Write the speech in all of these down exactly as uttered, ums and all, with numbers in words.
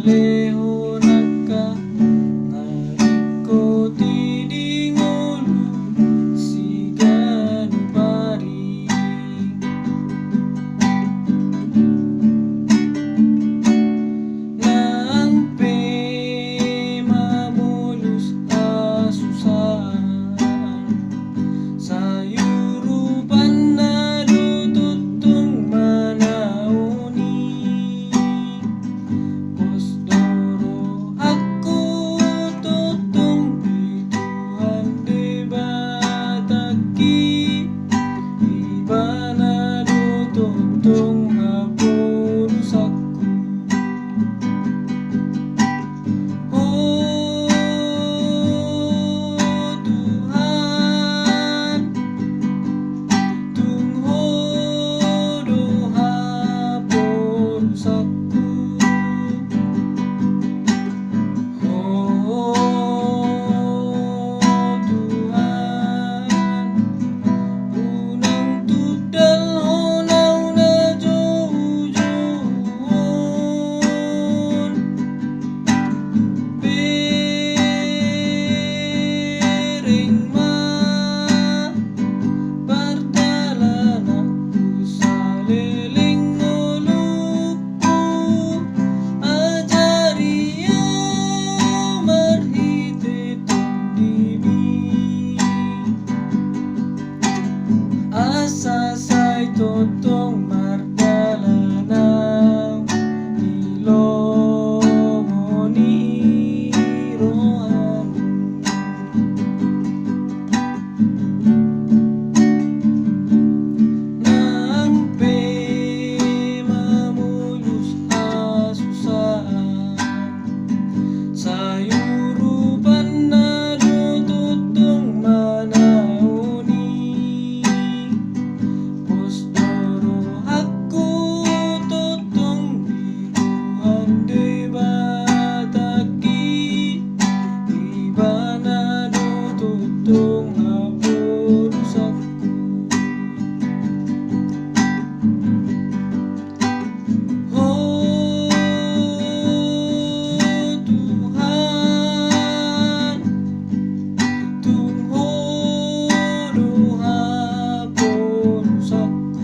Lehon angka na ringkot i di ngolu siganup ari. Nang pe mamolus hasusaan, sai urupanna do tongtong manaon i. Pos do rohangku tongtong di Tuhan Debatangki, Ibana do tongtong haporusanku. Ho Tuhan, tung Ho do haporusanku. Ho Tuhan, unang tundal Ho naung na joujou on. Bereng ma pardalananku saleleng ngolungku, ajari au marhite Tondimi. Asa sai tongtong mardalan au di lomo ni rohamu. Nang pe mamolus hasusaan, sai urupanna do tongtong manaon i. Pos do rohangku tongtong di Tuhan Debatangki, Ibana do tongtong haporusanku. Ho Tuhan, tung Ho do haporusanku.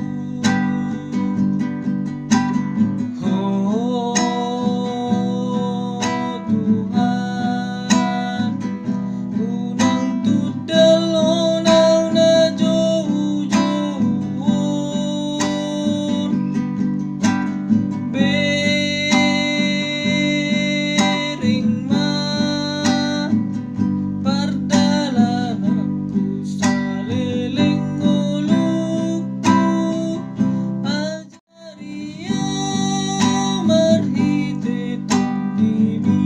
Ho Tuhan, unang tundal Ho naung na joujou on. Bereng ma pardalananku saleleng ngolungku, ajari au marhite Tondimi.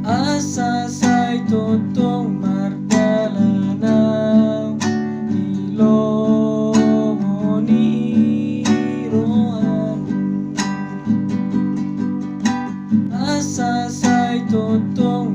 Asa sai tongtong mardalan au di lomo ni rohamu. Asa sai tongtong